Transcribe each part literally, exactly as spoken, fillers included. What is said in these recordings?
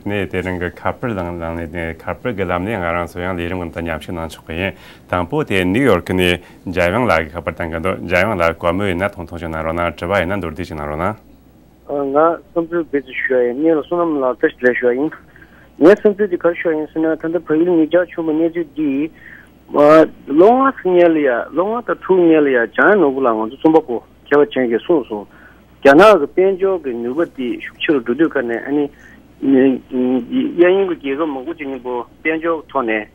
ནས་དེ་རིང་གི་ཁ་པར་ལམ་ནས་ནས་ཁ་པར་གྱི་ལམ་ནས་ང་རང་ཚོ་ཡང་ལས་རིམ་ཁག་དང་མཉམ་ཞུགས་གནང་ཆོག་གི་ཡིན། དང་པོ་དེ་ནིའུ་ཡོག་ནས་འཇམ་དབྱངས་ལགས་ཀྱིས་ཁ་པར་བཏང་གི་འདུག་འཇམ་དབྱངས་ལགས་གོ་མུས་ཡིན་ན་ཐུང་ཐུང་ཞིག་གནང་རོགས་གནང་། དྲི་བ་ཡིན་ན་མདོར་བསྡུས་ཤིག་གནང་རོགས་གནང་། ང་བསམ་ཚུལ་བེད་སྤྱོད་ཞུ་ཡ་ཡིན། ངས་ལ་བསོད་ནམས་ལགས་བཀྲ་ཤིས་བདེ་ལེགས་ཞུ་ཡ་ཡིན། ངའི་བསམ་ཚུལ་དེ་ག་རེ་ཞུ་ཡ་ཡིན་ཟེར་ན། ད་ལྟ་བལ་ཡུལ་ཉེ་ཆར་བྱུང་བའི་གནས་ཚུལ་འདིས། ལོ་ལྔ་ཙམ་སྔོན་ལ་ཡ། ལོ་ལྔ་དང་དྲུག་སྔོན་ལ་ཡ་འཇམ་དབྱངས་ནོར་བུ་ལགས་ང་ཚོ་རྩོམ་པ་པོ་མཁས་པ་ཅན་གྱིས་གསུངས་སོང་། རྒྱ་ནག་གི་དཔལ་འབྱོར་གྱི་ནུས་པ་དེ་ཤུགས་ཆེ་རུ་འགྲོ་དུས་ཀ་ནས། ཨ་ནི། གཡས་གཡོན་གྱི་རྒྱལ་ཁབ་མང་པོ་ཅིག་གཉིས་པོ་དཔལ་འབྱོར་གྱི་ཐོག་ནས་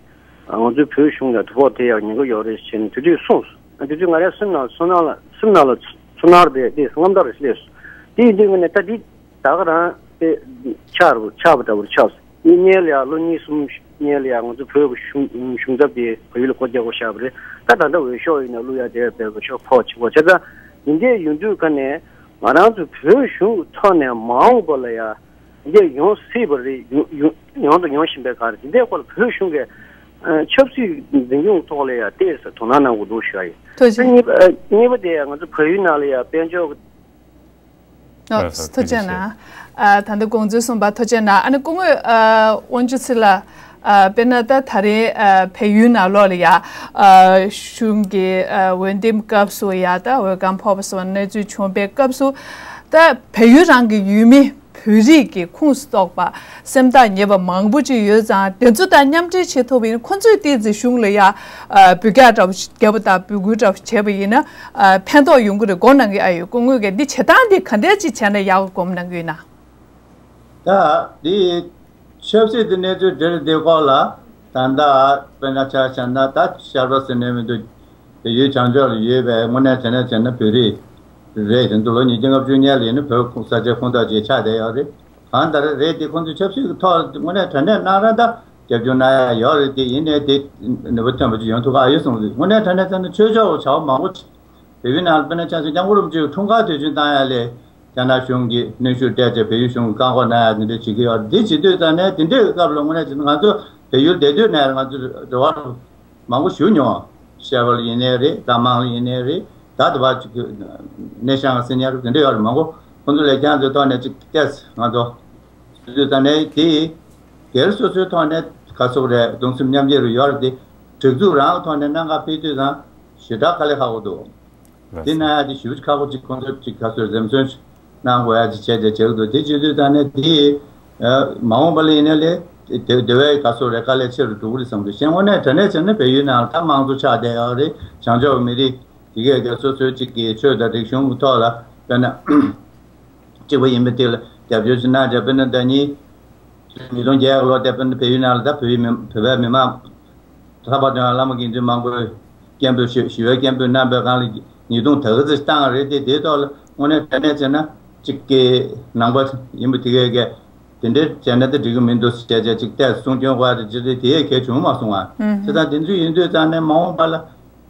ང་ཚོའི་བོད་གཞུང་ལ་དོ་ཕོག་ཐེབས་ཡག་ཉེན་ཁ་ཡོད་རེད་ཟེར་ནས་དེ་དུས་གསུངས་སོང་། དེ་དུས་ང་རའི་སེམས་ནང་སེམས་ནང་ལ་སེམས་ནང་ལ་ཚོར་སྣང་དེ་དེ་རྔམ་སྟབས་རེ་སླེབས་སོང་། དེ་ཡིན་དུས་ངས་ནས་ད་འདི་ད་ག་རང་དེ་ཆགས་རུ་ཆགས་པ་འདྲ་བོར་ཆགས་སོང་། ངས་སྔོན་ལ་ཡ་ལོ་གཉིས་གསུམ་སྔོན་ལ་ཡ་ང་ཚོ་བོད་ཀྱི་གཞུང་གཞུང་ཚབ་དེ་བལ་ཡུལ་ལ་སྒོ་རྒྱག་དགོས་བཞག་པ་རེད། ད་ད་ལྟ་འོས་ཤོག་ཡིན་ན་བླུག་ཡ་དེ་བས་འོས་ཤོག་ཕོག་ཆེ་བ་བྱས་ཙང་། འདི་འདྲས་ཡོང་དུས་ཀ་ནས་ང་རང་ཚོ་བོད་གཞུང་གི་ཐོག་ནས་མ་འོངས་པ་ལ་ཡ། འདི་ཡོང་སྲིད་པ་རེད། ཡོང་ཡོང་ཡོང་དང་ཡོང་བཞིན་པའི་སྒང་རེད། འདི་འདྲའི་སྐོར་ལ་བོད་གཞུང་གིས་ཨ་ཆབ་སྲིད་འཛིན་སྐྱོང་ཐོག་ལ་ཡང་ཏོག་ཙམ་དོ་སྣང་གནང་དགོས་འདུག་ཞུ་ཡ་ཡིན། ཐུགས་རྗེ་ཆེ། གཉིས་པ་ཨ་གཉིས་པ་དེ་ཡང་ང་ཚོ་བལ་ཡུལ་ནང་ལ་ཡང་དཔལ་འབྱོར། ཨོ། ལགས་སོ། ཐུགས་རྗེ་ཆེ་གནང་། ཨ་ད་ལྟ་དགོངས་ཚུལ་གསུངས་པ་ཐུགས་རྗེ་གནང་། ཨ་ནི་སྐུ་ངོ་ཨ་དབང་ཕྱུག་ཚེ་ལགས། ཨ་དཔེར་ན་ད་ད་རེས་ཨ་བལ་ཡུལ་ནང་ལོགས་ལ་ཡ་ཨ་གཞུང་གི་ཨ་འོས་འདེམས་སྐབས་སུ་ཡ་ད་འོས་འགན་ཕོག་པ་སོགས་གནས་ཚུལ་བྱུང་པའི་སྐབས་སུ། ད་བལ་ཡུལ་རང་གི་ཡུལ་མི་བོད་རིགས་ཀྱི་ཁོངས་སུ་གཏོགས་པ་སེམས་ཐག་ཉེ་བ་མང་པོ་ཅིག་ཡོད་ཙང་། དེ་ཚོ་དང་མཉམ་འབྲེལ་བྱེད་ཐུབ་པ་ཡིན་ན། ཁོ་ཚོས་ཏོག་ཙམ་གཞུང་ལ་ཡ་ཨ་འབོད་སྐྱོར་འདྲ་པོ་བརྒྱབ་པ་དང་འབོད་སྐུལ་འདྲ་པོ་བྱས་པ་ཡིན་ན་ཨ་ཕན་ཐོགས་ཡོང་གི་རེད་དགོངས་གནང་གི་ཨ་ཡོད། སྐུ་ངོས་ཀྱིས་འདི་བྱེད་སྟངས་འདི་ག་འདྲས་ཅིག་བྱས་ན་ཡག་པོ་དགོངས་གནང་གི་ཡོད་ན། ད་འདི་ཆབ་སྲིད་ཀྱི་གནས་ཚུལ་འདིར་འདི་སྐོར་ལ་ད་ལྟ་དཔེར་ན་ཆ་བཞག་ན། ད་ཤར་པ་ཟེར་ནས་མི་འདུག་དེ་ཡུལ་བྱང་ཕྱོགས་ལ་ཡོད་པའི་དངོས་གནས་དྲང་གནས་བྱས་ན་བོད་རིགས་རེད། དེ་ཚོ་ལོ་ཉིས་བརྒྱ་ལྔ་བཅུ་སྔོན་ལ་ཡིན་ན་བོད་ཁོངས་ས་ཆའི་ཁོངས་གཏོགས་ཅིག་ཆགས་བསྡད་ཡོད་རེད། གང་ལྟར་རེད་དེ། ཁོང་ཚོས་ཆབ་སྲིད་ཀྱི་ཐོག་ལ་དངོས་གནས་དྲང་གནས་གནང་ར་ད་རྒྱབ་སྐྱོར་གནང་ཡ་ཡོད་རེད། དེ་ཡིན་ནའི་དེ་ནུས་པ་ཐོན་པ་ཅིག་ཡོང་ཐུབ་ཀྱི་ཨ་ཡོད་གསུངས་རེད། དངོས་གནས་དྲང་གནས་བྱས་ན་ཆོས་ཕྱོགས་བྱ་བ་མང་པོ་བྱེད། བོད་ཡུལ་ནང་ལ་དཔེར་ན་ཆ་བཞག་སྐྱབས་མགོན་རིན་པོ་ཆེའི་འཁྲུངས་སྐར་དུས་ཆེན་བཏང་ཡ་ལས་རྒྱ་ནག་གཞུང་གིས་གནོན་ཤུགས་སྤྲད་བྱས་བལ་ཡུལ་གཞུང་གིས་བཀག་འགོག་གནང་ཡ་དེ་འདྲ་བྱེད་ཀྱི་ཡོད་རེད། དེ་བྱེད་དུས་ཙང་ནས་དེ་འདྲའི་སྐབས་ལ་དངོས་གནས་བྱས་ན་ང་ཚོ་བལ་ཡུལ་བསྡད་དུས་ནས་ང་ཚོ་རེ་བ་མང་པོ་ཞུ་མྱོང་། ཤར་པ་ལ་ཡིན་ནའི་རེད། རྟ་མང་ལ་ཡིན་ནའི་རེད། ད་དེ་བར་ཅིག་གནས་ཤང་སེ་ཉར་དེ་འདྲ་ཡོད་རེད། མང་པོ་ཁོང་ཚོ་ལས་ཀྱང་དེ་ཐོག་ནས་ཅིག་ཏེས་ང་ཚོ་བཟོ་དུས་ཙང་ནས་དེ་སྒེར་སོ་སོའི་ཐོག་ནས་ག་ཚོད་རེད། གདུང་སེམས་མཉམ་སྐྱེད་རུ་ཡོད་རེད་དེ། སྒྲིག་འཛུགས་རང་གི་ཐོག་ནས་གནད་འགག་འཕེལ་དུས་ཙང་ཞེ་དྲག་དཀའ་ལས་ཁག་པོ་འདུག་དེ་གནང་ཡ་དེ་ཞེ་པོ་ཅིག་ཁག་པོ་ཅིག་ཁོང་ཚོས་ཅིག་ག་ཚོད་འཛེམ་ཟོན་གནང་དགོས་ཡ་ཅིག་བྱས་བྱས་བྱེད་ཀྱི་འདུག་དེ་བྱེད་དུས་ཙང་ནས་དེ་མ་འོངས་པ་ལ་ཡིན་ནའི་ལས་དེ་དེ་བས་ག་ཚོད་རེད། དཀའ་ལས་ཆེ་རུ་འགྲོ་གི་རེད་བསམ་གྱི་འདུག་གཞན་དངོས་གནས་དྲང་གནས་བྱས་ན་བལ་ཡུལ་ནང་ལ་ད་དམངས་གཙོ་ཆགས་བསྡད་ཡོད་རེད། བྱང་ཕྱོགས་མི་རིགས་དེ་གས་ཀྱི་སོ་སོའི་ཅིག་གི་ཆོས་དང་རིག་གཞུང་གི་ཐོག་ལ་དཔེར་ན་གཅིག་པ་ཡིན་པ་དེ་ལ་རྒྱབ་སྐྱོར་ཅིག་གནང་བྱས། དཔེར་ན་ཟླ་ཉིན་ཉིས་སྟོང་བརྒྱད་ལོ་དེ་དཔེར་ན་བལ་ཡུལ་ནང་ལ་ད་བོད་ཡུལ་མི་བོད་པའི་མི་མང་ལྷག་པར་དུ་ཡང་བླ་མ་དགེ་འདུན་མང་པོས་སྐད་འབོད་ཞུ་ཞུ་བའི་སྐད་འབོད་གནང་པའི་སྒང་ལ་ཉེས་རྡུང་ད་ག་ཚོད་བཏང་རེད་དེ། དེའི་ཐོག་ལ་དངོས་གནས་དྲང་གནས་བྱས་ན་གཅིག་གི་ནང་པ་ཡིན་པ་དེ་གས་ཀྱི་དེ་འདྲའི་བྱས་ན་ད་འགྲིག་གི་མི་འདུག་ཟེར་བྱས་བྱས་ཅིག་ཏེས་གསུང་སྐྱོན་དགོས་ཡ་དེ་ཅི་རེད། དེ་ཡས་གལ་བྱུང་མ་སོང་ང་། ཨུམ། བྱས་ཙང་དེ་ཚོ་ཡིན་དུས་ཙང་ནས་མ་འོངས་པ་ལ་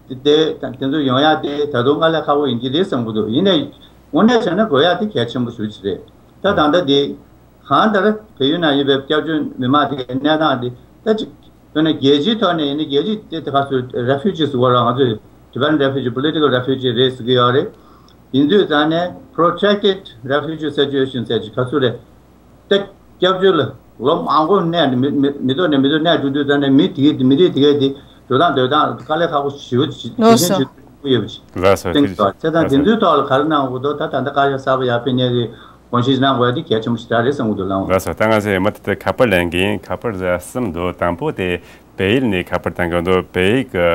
དེ་དེ་དེ་ཚོ་ཡོང་ཡ་དེ་ད་དུང་དཀའ་ལས་ཁག་པོ་ཡིན་གྱི་རེད་བསམ་གྱི་འདུག་ཡིན་ནའི་དངོས་གནས་བྱས་ན་དགོས་ཡ་དེ་གལ་ཆེན་པོ་ཞེ་པོ་ཅིག་རེད། ད་ད་ལྟ་དེ་གང་ལྟར་བལ་ཡུལ་ནང་ཡོད་པའི་སྐྱབས་བཅོལ་མི་མང་དེ་གའི་གནས་སྟངས་དེ་ད་ཅིག་དཔེར་ན་རྒྱལ་སྤྱིའི་ཐོག་ནས་ཡིན་ན་རྒྱལ་སྤྱིས་དེ་ད་ག་ཚོད་refugees་ཟེར་བ་ར། ང་ཚོས་Tibetan refugee, political refugee་རེད་ཟེར་གྱི་ཡོད་རེད། ཡིན་དུས་ཙང་ནས་protracted refugee situation་ཟེར་གྱི་ག་ཚོད་རེད། ད་སྐྱབས་བཅོལ་ལ་ལོ་མང་པོ་གནས་ནས་མི་མི་མི་ཐོག་ནས་མི་ཐོག་གནས་འགྲོ་དུས་ཙང་ནས་མི་དེ་གའི་མི་རིགས་དེ་གའི་དེ་འགྲོ་སྟངས་སྡོད་སྟངས་དཀའ་ལས་ཁག་པོ་ཞེ་པོ་ཞེ་ལགས་སོ། ཞེ་པོ་ཡོད་པ་ཞིག་ལགས་སོ། ཐུགས་རྗེ་ཆེ། ད་ལགས་དེ་སོ། ཚོའི་ཐོག་ལ་ག་རེ་གནང་དགོས་འདུག་ད་ད་ལྟ་བཀའ་ཤག་གསར་པ་ཡར་ཕེབས་མཁན་གྱི་དགོངས་བཞེས་གནང་དགོས་ཡ་དེ་གལ་ཆེན་པོ་ཞིག་རེད་བསམ་གྱི་འདུག་ལགས། ལགས་སོ། ད་ང་ཚོས་མུ་མཐུད་དུ་ཁ་པར་ལེན་གྱི་ཡིན། ཁ་པར་གསུམ་འདུག་དང་པོ་དེ་བལ་ཡུལ་ནས་ཁ་པར་བཏང་གི་འདུག་བལ་ཡུལ་གྱི་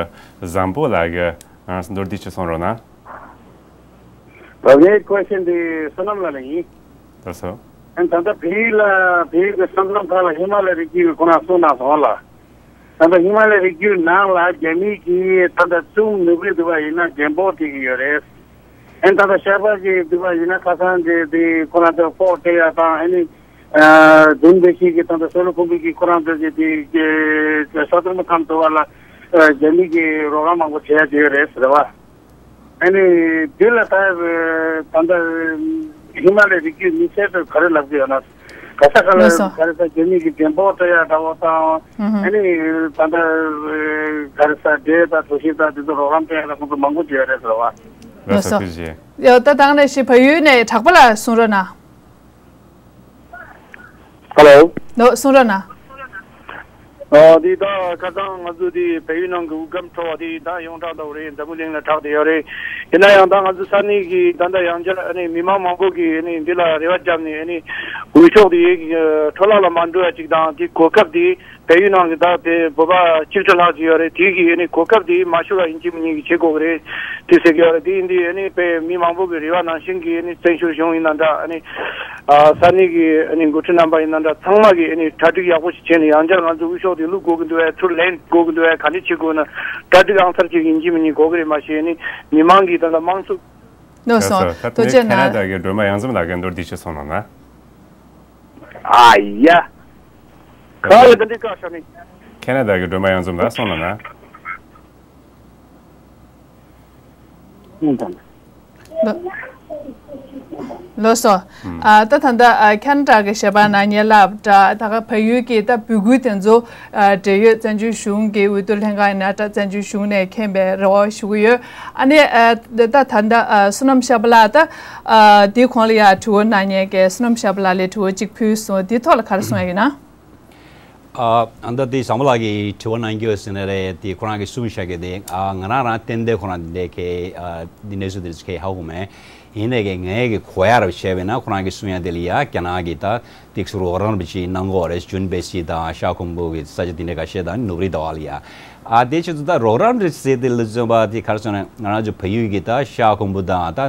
བཟང་པོ་ལགས་ཀྱིས་ང་ཚོ་མདོར་བསྡུས་ཅིག་གསུང་རོགས་གནང་། ད་ངའི་ཀོ་ཤན་དེ་བསོད་ནམས་ལགས་ལ་ཡིན། ལགས་སོ། ཨ་ད་ལྟ་བལ་ཡུལ་ལ་བལ་ཡུལ་གྱི་ས་མཚམས་ཁག་ལ་ཧི་མ་ལ་རི་རྒྱུད་ཁོ་རང་གསུངས་གནང་སོང་ལ། ད་ལྟ་ཧི་མ་ལ་རི་རྒྱུད་ནང་ལ་རྒྱ་མི་གིས་ད་ལྟ་ཙུམ་ནུབ་རི་འདུག་པ་ཡིན་ན་རྒན་པོ་དེ་གི་ཡོད་རེད། ཨ་ད་ལྟ་ཤར་པ་གི་འདུག་པ་ཡིན་ན་ཁ་སང་གི་དེ་ཁོ་རང་ཚོ་ཕོག་སྤྲད་ཡ་དང་། ཨ་ནི་ཨ་དུན་བེ་ཤི་གི་ད་ལྟ་སོ་ལོ་ཕུང་པོ་གི་ཁོ་རང་ཚོ་གི་དེ་གི་ས་ཐོར་མ་ཁམས་དུ་བ་ལ་ཨ་རྒྱ་མི་གི་རོགས་རམ་མང་པོ་བྱེད་ཡ་དེ་ཡོད་རེད་ཟེར་བ། ཨ་ནི་དེ་ལ་ད་ད་ལྟ་ཧི་མ་ལ་ཡའི་རི་རྒྱུད་མི་སེར་ཚོས་ག་རེ་ལབ་ཀྱི་ཡོད་ན། ག་ས་ག་ལ་ལགས་སོ། ག་རེ་ཟ་རྒྱ་མི་གི་རྒན་པོ་སྤྲད་ཡ་འདྲ་བོ་དང་། ཨུ་ཧུ། ཨ་ནི་ད་ལྟ་ག་རེ་ཟ་འབྲས་དང་གྲོ་ཞིབ་དང་དེ་ཚོ་རོགས་རམ་སྤྲད་ཡ་ལ་ཁོང་ཚོ་མང་པོ་བྱེད་ཡ་རེད་ཟེར་བ། ལགས་སོ། ལགས་སོ། ཐུགས་རྗེ་ཆེ། ཡ་ད་དེ་ནས་ཞིག་བལ་ཡུལ་ནས་གྲགས་པ་ལགས་གསུང་རོགས་གནང་། ཧ་ལོ། ལོ། གསུང་རོགས་གནང་། ཨ་འདི་ད་ཁ་སང་ང་ཚོ་འདི་བལ་ཡུལ་ནང་གི་དབུགས་སྒམ་འཕྲོ་བ་འདི་ད་ཡོངས་གྲགས་འདྲ་བོ་རེད། འཛམ་བུ་གླིང་ལ་གྲགས་བསྡད་ཡོད་རེད། ཡིན་ན་ཡང་ད་ང་ཚོ་ས་གནས་ཀྱི་ད་ལྟ་ཡང་བསྐྱར་ཨ་ནི་མི་མང་མང་པོ་གིས་ཨ་ནི་འདི་ལ་རེ་བ་བརྒྱབ་ནས་ཨ་ནི་འོས་ཤོག་འདི་འཕྲོ་བརླག་ལ་མ་འགྲོ་ཡ་ཅིག་དང་། དེ་གོ་སྐབས་འདི་བལ་ཡུལ་ནང་གི་ད་དེ་བོད་པ་གཅིག་ཁྲི་ལྷག་ཅིག་ཡོད་རེད། དེ་གི་ཨ་ནི་གོ་སྐབས་འདི་མ་ཤོར་བ་ཡིན་གཅིག་མིན་གཉིས་ཀྱི་བྱེད་དགོས་ཀྱི་རེད། དེ་ཟེར་གྱི་ཡོད་རེད། དེ་ཡིན་དུས་ཨ་ནི་དཔེ་མི་མང་པོ་གི་རེ་བ་ནང་བཞིན་གྱི་ཨ་ནི་བཙན་བྱོལ་གཞུང་ཡིན་ན་འདྲ། ཨ་ནི་ཨ་ས་གནས་ཀྱི་ཨ་ནི་འགོ་ཁྲིད་རྣམ་པ་ཡིན་ན་འདྲ། ཚང་མ་གིས་ཨ་ནི་གྲ་སྒྲིག་ཡག་པོ་ཞིག་བྱས་ནས་ཡང་བསྐྱར་ང་ཚོ་དབུས་ཤོག་དེ་བླུག་དགོས་ཀྱི་འདུག་བས། ཚུར་ལེན་དགོས་ཀྱི་འདུག་བས། ག་འདྲ་བྱེད་དགོས་ན་གྲ་སྒྲིག་ཨང་གསར་ཅིག་ཡིན་གཅིག་མིན་གཉིས་དགོས་ཀྱི་རེད། མ་གཞི་ཨ་ནི་མི་མང་གིས་ད་ལྟ་དམངས་གཙོ། ལགས་སོ། ལགས་སོ། ད་ཐུགས་རྗེ་ཁེ་ན་ཌ་གནང་། གི་སྒྲོལ་མ་གཡང་འཛོམས་ལགས་ཀྱིས་མདོར་བསྡུས་ཤིག་གསུངས་གནང་ན། ཨ་ཡ། ག་ལ་ད་འདི་བཀག་ཤག་ནི། ཁེ་ན་ཌ་གི་སྒྲོལ་མ་གཡང་འཛོམས་ལགས་གསུངས་གནང་ན། ལགས་སོ། ཨ་ད་ད་ལྟ་ཨ་ཁེ་ན་ཌ་གི་ཞལ་པར་ནང་ཉེ་ལབ་འདྲ། ད་ག་བལ་ཡུལ་གྱི་ད་འབོད་སྐུལ་དེ་ཚོ་ཨ་འབྲེལ་ཡོད་བཙན་བྱོལ་གཞུང་གི་འོས་བསྡུ་ལྷན་ཁང་ཡིན་ན་འདྲ། བཙན་བྱོལ་གཞུང་ནས་མཁྱེན་པའི་རེ་བ་ཞུ་གི་ཡོད། ཨ་ནི་ཨ་ད་ད་ད་ལྟ་ཨ་བསོད་ནམས་ཤར་པ་ལགས། ད་ཨ་དེའི་གོང་ལ་ཡ་དྲི་བ་གནང་མཁན་གྱི་བསོད་ནམས་ཤར་པ་ལགས་ལ་དྲི་བ་གཅིག་ཕུལ་སོང་། དེའི་ཐོག་ལ་ག་རེ་གསུང་ཡ་ཡོད་ན། ཨ་ཨ་ད་དེ་བཟང་པོ་ལགས་ཀྱིས་དྲི་བ་གནང་རྒྱུ་ཟེར་ནི་རེད། དེ་ཁོ་རང་གིས་གསུངས་བཞག་གི་དེ། ཨ་ང་རང་རང་ཏན་ཏན་ཁོ་རང་དེ་འདྲའི་གི་ཨ་འདི་གནས་ཚུལ་དེ་ཚོ་གི་ཧ་གོ་མེད། ཡིན་ནའི་གི་ངའི་གི་གོ་ཡ་ར་བྱས་པས་ན་ཁོ་རང་གིས་གསུང་ཡ་དེ་ལ་ཡ་རྒྱ་ནག་གི་ད་ཏིག་སུ་རོགས་རམ་རེ་ཅིག་གནང་གི་ཡོད་རེད། ཇུན་པེ་སི་དང་ཤར་ཁུམ་བུ་གི་ས་ཆ་དེ་འདྲ་ཁ་ཤས་དང་ནུབ་རི་ཟླ་བ་ལ་ཡ། ཨ་དེ་ཆུ་ཚོད་ད་རོགས་རམ་རེ་ཟེར་དེ་ལ་བརྩོན་པ་དེ་ག་རེ་ཟེར་ན། ང་རང་ཚོ་བལ་ཡུལ་གི་ད་ཤར་ཁུམ་བུ་དང་ད་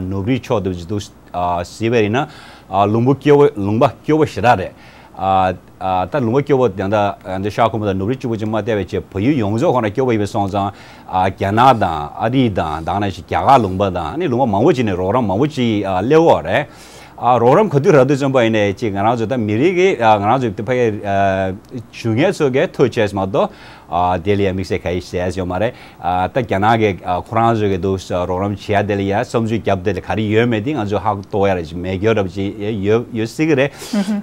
ནུབ་རི་ཕྱོགས་དེ་ཅིག་འདུག་ཨ་ཟེར་བས་ཡིན་ན། ཨ་ལུང་པ་སྐྱོ་བོ་ལུང་པ་སྐྱོ་བོ་ཞེ་དྲག་རེད། ཨ་ཨ་ད་ལུང་པ་སྐྱོ་བོ་དེ་འདྲ་འདི་ཤར་ཁུམ་བུ་དང་ནུབ་རི་གཅིག་པུ་ཅིག་མ་བལྟས་པའི་ཆེད་བལ་ཡུལ་ཡོངས་རྫོགས་ཁོ་ན་སྐྱོ་བོ་ཡིན་པ་སོང་ཙང་། ཨ་རྒྱ་ནག་དང་ཨ་རི་དང་དེ་ནང་བཞིན་རྒྱ་གར་ལུང་པ་དང་ཨ་ནི་ལུང་པ་མང་པོ་ཅིག་ནས་རོགས་རམ་མང་པོ་ཅིག་ཨ་སླེབས་ཡོད་རེད། ཨ་རོགས་རམ་ག་དུས་རག་དུས་བརྩོན་པ་ཡིན་ནའི་ཅིག་ང་རང་ཚོ་ད་མི་རིགས་ཀྱི་ཨ་ང་རང་ཚོ་ད་ཕ་གི་ཨ་བྱུས་ངན་ཚོ་གི་ཐུགས་རྗེ་ཆེ་མ་གཏོགས། ཨ་དེ་ལ་ཡང་དམིགས་བསལ་ག་ཡེ་བྱས་ཡོད་མ་རེད། ཨ་ད་རྒྱ་ནག་གི་ཨ་ཁོ་རང་ཚོ་གི་འདུག་རོགས་རམ་བྱེད་ཡ་དེ་ལ་ཡང་བསམ་ཚུལ་བརྒྱབ་དེ་ལ་ག་རེ་ཡོད་མེད་དེ་ང་ཚོ་ཧ་གོ་ཡ་ར་ཅིག་མེད་རྒྱུ་འདྲ་པོ་ཅིག་ཡོད་ཡོད་སྲིད་ཀྱི་རེད།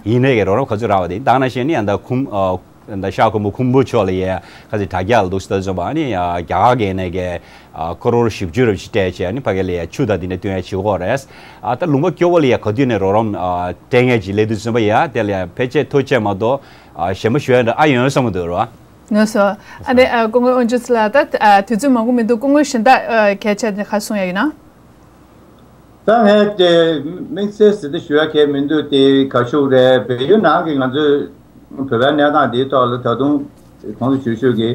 ཡིན་ནའི་གི་རོགས་རམ་ག་ཚོད་རག་པ་དེ་ད་ནང་བཞིན་ནི་ཡང་ད་ཁུམ་ཨ་ད་ཤར་ཁུམ་བུ་ཁུམ་བུ་ཕྱོགས་ལ་ཡ་ཁ་ཚིག་དྲ་རྒྱ་ལ་འདུག་ཟེར་དུས་ཙམ་པ་ནི་ཨ་རྒྱ་གར་གི་ནས་གི་ཨ་ཀོ་རོར་བཞི་བཅུ་རབ་ཅིག་སྤྲད་བྱས་ནི་ཕ་གི་ལ་ཡ་ཆུ་དང་དེ་འདྲ་བཏོན་ཡ་བྱེད་ཀྱི་ཡོད་རེད། ཨ་ད་ལུང་པ་སྐྱོ་བོ་ལ་ཡ་ག་དུས་ནས་རོགས་རམ་ཨ་སྤྲད་མཁན་ཅིག་སླེབས་དུས་ཙམ་པ་ཡ་དེ་ལ་ཡ་ཕལ་ཆེར་ཐུགས་རྗེ་ཆེ་མ་གཏོགས་ཨ་གཞན་པ་ཞུ་ཡ་འདྲ་ཨ་ཡོང་བསམ་གྱི་འདུག་རོ། ལགས་སོ། ཨ་ནི་ཨ་སྐུ་ངོ་དབོན་ཇུ་ལགས། ད་ཨ་དུས་ཚོད་མང་པོ་མི་འདུག་སྐུ་ངོ་གཞན་དག་ཨ་གལ་ཆེ་ནི་ཁ་གསུང་ཡ་ཡིན་ན། ད་ངས་དེ་དམིགས་བསལ་ཟེར་ཏེ་ཞུ་ཡ་གལ་མི་འདུག་དེ་ག་ཤུག་རེད། བལ་ཡུལ་ནང་གི་ང་ཚོའི་བོད་པའི་གནས་སྟངས་དེའི་ཐོག་ལ་ད་དུང་གོང་དུ་ཞུ་ཞུ་གི་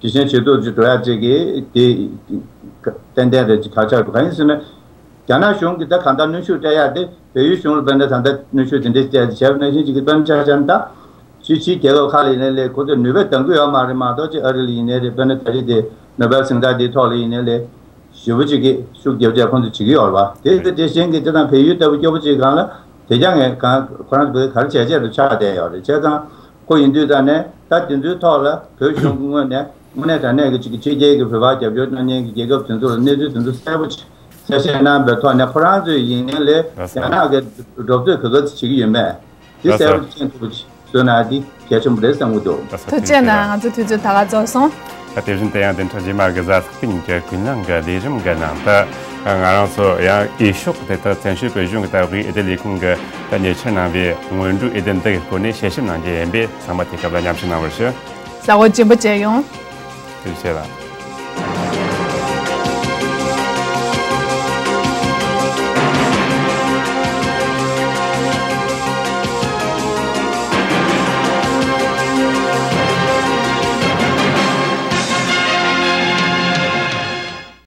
དེ་བཞིན་ཇེ་སྡུག་ཅིག་འགྲོ་ཡ་ཅིག་གི་དེ་ཏན་ཏན་རེད་ཅིག་ཁ་ཆག་འདུག་གང་ཡིན་ཟེར་ན། རྒྱ་ནག་གཞུང་གིས་ད་གང་ལྟར་གནོན་ཤུགས་སྤྲད་ཡ་དེ་བལ་ཡུལ་གཞུང་ལ་དཔེར་ན་ད་ལྟ་གནོན་ཤུགས་དེ་འདྲ་སྤྲད་དེ་བྱས་པ་ནང་བཞིན་ཅིག་གི་དཔེར་ན་ཆ་བཞག་ན་ད་ཕྱི་ཕྱིའི་རྒྱལ་ཁབ་ཁག་ལ་ཡིན་ནའི་ལས་ཁོ་ཚོས་ནུས་པ་འདང་གི་ཡོད་མ་རེད་མ་གཏོགས་ཅིག་ཨ་རི་ལ་ཡིན་ནའི་རེད། དཔེར་ན་ད་རེས་དེ་ནོ་བེལ་གཟེངས་རྟགས་དེའི་ཐོག་ལ་ཡིན་ནའི་ལས་ཞེ་པོ་ཅིག་གི་ཤུགས་རྒྱབ་བྱས་ཁོང་ཚོས་བྱེད་ཀྱི་ཡོད་རེད་བ། དེ་ཚོ་དེ་བཞིན་གྱི་སྤྱིར་བཏང་བལ་ཡུལ་ལྟ་བུ་སྐྱོ་པོ་ཅིག་སྒང་ལ་དེ་རྐྱང་ངས་གང་ཁོ་རང་ཚོ་ག་རེ་བྱས་བྱས་རུ་ཆགས་བསྡད་ཡོད་རེད། བྱས་ཙང་ཁོ་ཡིན་དུས་ད་ནས་ད་དེ་ཚོའི་ཐོག་ལ་བོད་གཞུང་གི་ངོས་ནས་དངོས་གནས་དྲང་གནས་ཀྱི་ཅིག་ཕྱི་རྒྱལ་གྱི་བོད་པ་རྒྱབ་སྐྱོར་གནང་མཁན་གྱི་རྒྱལ་ཁབ་དེ་ཚོ་ལ་གནས་ཚུལ་དེ་ཚོ་གསལ་པོ་ཅིག་གསལ་བཤད་གནང་བའི་ཐོག་ནས་ཁོ་རང་ཚོའི་ཡིན་ནའི་ལས་རྒྱ་ནག་གི་འགྲོ་སྟངས་ག་ག་ཚོད་བྱེད་ཀྱི་ཡོད་མེད་དེ་གསལ་པོ་ཅིག་མཁྱེན་ཐུབ་པ་ཅིག་བཟོས་ན་འདི་གལ་ཆེན་པོ་རེད་བསམ་གྱི་འདུག་ཐུགས་རྗེ་ཆེ་གནང་། ང་ཚོ་དུས་ཚོད་ད་ག་རྫོགས་སོང་། ད་དེ་བཞིན་དུ་ཡང་བདུན་ཕྲག་རྗེས་མ་གི་གཟའ་ལྷག་པའི་ཉིན་གྱི་ཀུན་གླེང་གི་ལས་རིམ་གྱི་ནང་དུ་ང་རང་ཚོ་ཡང་འོས་ཤོག་དེ་དག་བཙན་བྱོལ་བོད་གཞུང་གི་ད་དབུས་འོས་བསྡུ་ལས་ཁུངས་ཀྱིས་ད་ཉེ་ཆར་གནང་བའི་སྔོན་འགྲོའི་འོས་བསྡུ་འདི་གི་སྐོར་ནས་དཔྱད་ཞིབ་གནང་རྒྱུ་ཡིན་པས་ཚང་མ་དེ་སྐབས་ལ་མཉམ་ཞུགས་གནང་བར་ཞུ། གཟའ་འཁོར་རྗེས་མ་མཇལ་ཡོང་། ཐུགས་རྗེ་ཆེ་ལགས།